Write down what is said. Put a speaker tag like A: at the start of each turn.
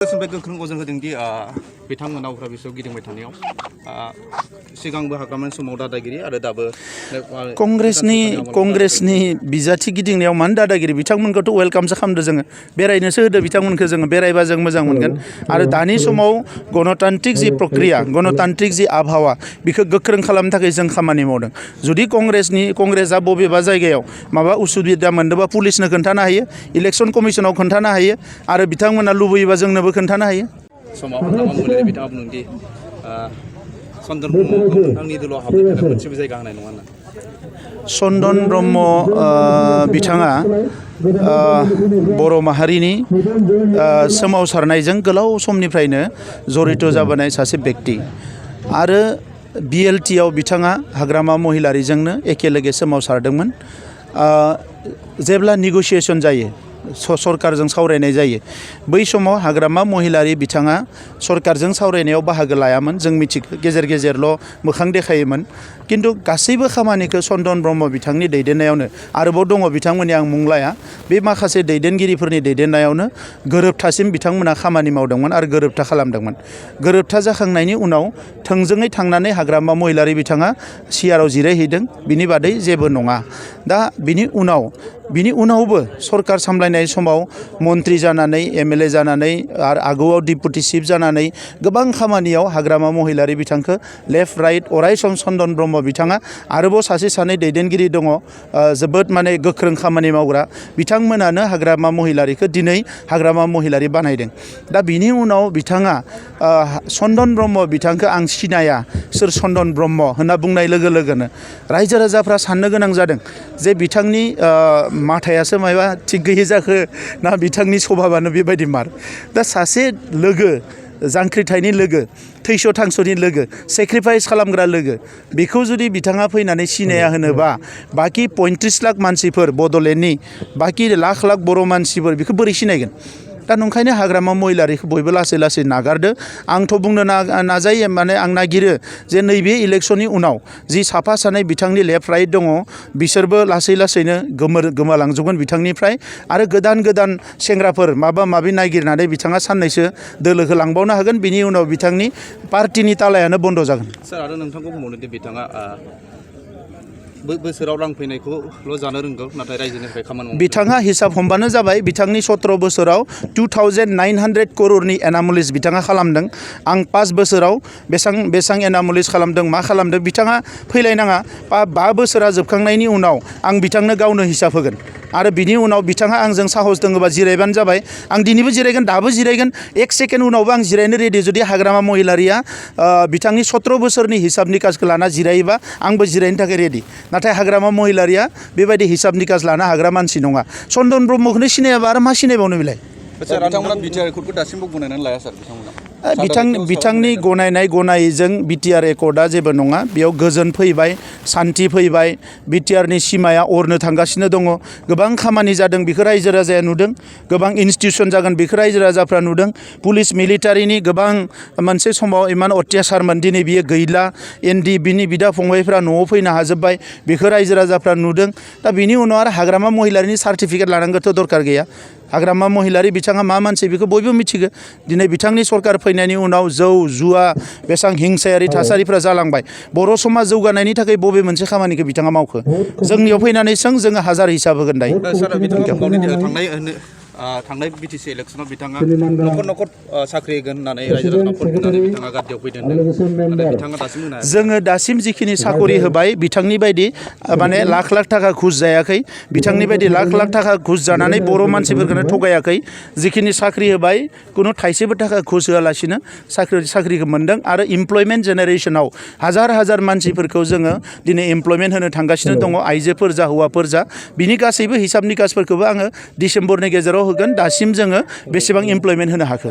A: सोंबाय गोख्रों अजन होदोंदि बिथांमोना उफ्रा बिसोर गिदिंबाय थानायाव सिगांबो हाग्रामानि समाव दादागिरि आरो दाबो
B: कंग्रेसनि बिजाथि गिदिंनायाव मानो दादागिरि बिथांमोनखौथ' वेलकामसो खालामदो जोङो बेरायनोसो होदो बिथांमोनखौ जोङो बेरायबा जों मोजां मोनगोन आरो दानि समाव गणतान्त्रिक जि प्रक्रिया गणतान्त्रिक जि आबहावा बेखौ गोख्रों खालामनो थाखाय जों खामानि मावदों जुदि कंग्रेसआ बबेबा जायगायाव माबा उसुबिदा मोनदोंबा पुलिसनो खोन्थानो हायो इलेक्सन कमिसनाव खोन्थानो हायो आरो बिथांमोना लुबैयोबा जोंनोबो खोन्थानो हायो
A: समाव बिथाङा बुंदोंदि चन्दन ब्रह्मखौ नोंथांनि दोलाव हाबनो थाखाय मोनसेबो जायगा होनाय नङा होनना
B: चन्दन ब्रह्म बिथाङा बर' माहारिनि सोमावसारनायजों गोलाव समनिफ्रायनो जड़ित जाबोनाय सासे बेक्ति आरो बिएलटिआव बिथाङा हाग्रामा महिलारिजोंनो एखेलगे सोमावसारदोंमोन जेब्ला निगसिएसन जायो सरकारजों सावरायनाय जायो बै समाव हाग्रामा महिलारि बिथाङा सरकारजों सावरायनायाव बाहागो लायामोन जों मिथिगौ गेजेर गेजेरल' मोखां देखायोमोन किन्तु गासैबो खामानिखौ चन्दन ब्रह्म बिथांनि दैदेननायावनो आरोबाव दङ बिथांमोननि आं मुं लाया बे माखासे दैदेनगिरिफोरनि दैदेननायावनो गोरोबथासिम बिथांमोना खामानि मावदोंमोन आरो गोरोबथा खालामदोंमन गोरोबथा जाखांनायनि उनाव थोंजोङै थांनानै हाग्रामा महिलारि बिथाङा सियाराव जिरायहैदों बिनि बादै जेबो नङा दा बिनि उनावबो सरकार सामलायनाय समाव मन्त्रि जानानै एमएलए जानानै आरो आगोआव डिपुटि चिफ जानानै गोबां खामानियाव हाग्रामा महिलारि बिथांखौ लेफ्ट राइट अरायसम चन्दन ब्रह्म बिथाङा आरोबाव सासे सानै दैदेनगिरि दङ जोबोद माने गोख्रों खामानि मावग्रा बिथांमोनानो हाग्रामा महिलारिखौ दिनै हाग्रामा महिलारि बानायदों दा बिनि उनाव बिथाङा चन्दन ब्रह्म बिथांखौ आं सिनाया सोर चन्दन ब्रह्म होनना बुंनाय लोगो लोगोनो रायजो राजाफ्रा साननो गोनां जादों जे बिथांनि माथायासो माबा थिग गैयै जाखो ना बिथांनि स्वभाबानो बेबायदि मार दा सासे लोगो जांख्रिथायनि लोगो थैस' थांस'नि लोगो सेक्रिफाइस खालामग्रा लोगो बेखौ जुदि बिथाङा फैनानै सिनाया होनोबा बाखि 35 लाख मानसिफोर बड'लेण्डनि बाखि लाख लाख बर' मानसिफोर बेखौ बोरै सिनायगोन दा नंखायनो हाग्रामा महिलारिखौ बयबो लासै लासै नागारदो आंथ' बुंनो नाजायो माने आं नागिरो जे नैबे इलेक्सननि उनाव जि साफा सानै बिथांनि लेफ्ट राइट दङ बिसोरबो लासै लासैनो गोमालांजोबगोन बिथांनिफ्राय आरो गोदान सेंग्राफोर माबा माबि नागिरनानै बिथाङा साननैसो दोलोखौ लांबावनो हागोन बिनि उनाव बिथांनि पार्टिनि तालायानो बन्द जागोन
A: सार आरो नोंथांखौ बुंबावनोदि बिथाङा बोसोराव रां फैनायखौल' जानो रोंगौ नाथाय रायजोनिफ्राय खामानि मावनो
B: बिथाङा हिसाब हमबानो जाबाय बिथांनि 17 बोसोराव 2900 करोड़नि एनामलिस बिथाङा खालामदों आं 5 बोसोराव बेसां एनामलिस खालामदों मा खालामदों बिथाङा फैलायनाङा 5 बोसोरा जोबखांनायनि उनाव आं बिथांनो गावनो हिसाब होगोन आरो बिनि उनाव बिथाङा आंजों साहस दङबा जिरायबानो जाबाय आं दिनैबो जिरायगोन दाबो जिरायगोन 1 सेकेन्ड उनावबो आं जिरायनो रेडि जुदि हाग्रामा महिलारिया बिथांनि 17 बोसोरनि हिसाब निकासखौ लाना जिरायोबा आंबो जिरायनो थाखाय रेडि नाथाय हाग्रामा महिलारिया बेबायदि हिसाब निकास लाना हाग्रा मानसि नङा चन्दन ब्रह्मखौनो सिनायाबा आरो मा सिनायबावनो बिलाय
A: बिथांमोना बिटिआर एकर्डखौ दासिमबो गनायनानै लाया सार बिथांमोना
B: बिथांनि गनायजों बिटिआर एकर्डआ जेबो नङा बेयाव गोजोन फैबाय सान्थि फैबाय बिटिआरनि सिमाया अरनो थांगासिनो दङ गोबां खामानि जादों बेखौ रायजो राजाया नुदों गोबां इनस्टिट्यूशन जागोन बेखौ रायजो राजाफ्रा नुदों पुलिस मिलिटारिनि गोबां मोनसे समाव इमान अत्याचारमोन दिनै बियो गैला बिनि बिदा फंबायफ्रा न'आव फैनो हाजोब्बाय बेखौ रायजो राजाफ्रा नुदों दा बिनि उनाव आरो हाग्रामा महिलारिनि सार्टिफिकेट लानांगौथ' दरकार गैया हाग्रामा महिलारि बिथाङा मा मानसि बेखौ बयबो मिथिगौ दिनै बिथांनि सरकार फैनायनि उनाव जौ जुवा बेसां हिंसायारि थासारिफ्रा जालांबाय बर' समाज जौगानायनि थाखाय बबे मोनसे खामानिखौ बिथाङा मावखो जोंनियाव फैनानै जोङो हाजार हिसाब होगोन दायो
A: थांनाय बिटिसि इलेक्सनाव बिथाङा न'खर साख्रि होगोन होननानै रायजो राजानाव फन होनानै बिथाङा गादियाव फैदों बिथाङा दासिम होनो
B: जोङो दासिम जिखिनि साखरि होबाय बिथांनि बायदि माने लाख थाखा घुस जायाखै बिथांनि बायदि लाख थाखा घुस जानानै बर' मानसिफोरखौनो थगायाखै जिखिनि साख्रि होबाय कुनु थाइसेबो थाखा घुस होआलासिनो साख्रिखौ मोन्दों आरो इमप्लयमेन्ट जेनेरेसनाव हाजार मानसिफोरखौ जोङो दिनै इमप्लयमेन्ट होनो थांगासिनो दङ आइजोफोर जा हौवाफोर जा बिनि गासैबो हिसाब निकासफोरखौबो आङो डिसेम्बरनि गेजेराव होगोन दासिम जोङो बेसेबां इमप्लयमेन्ट होनो हाखो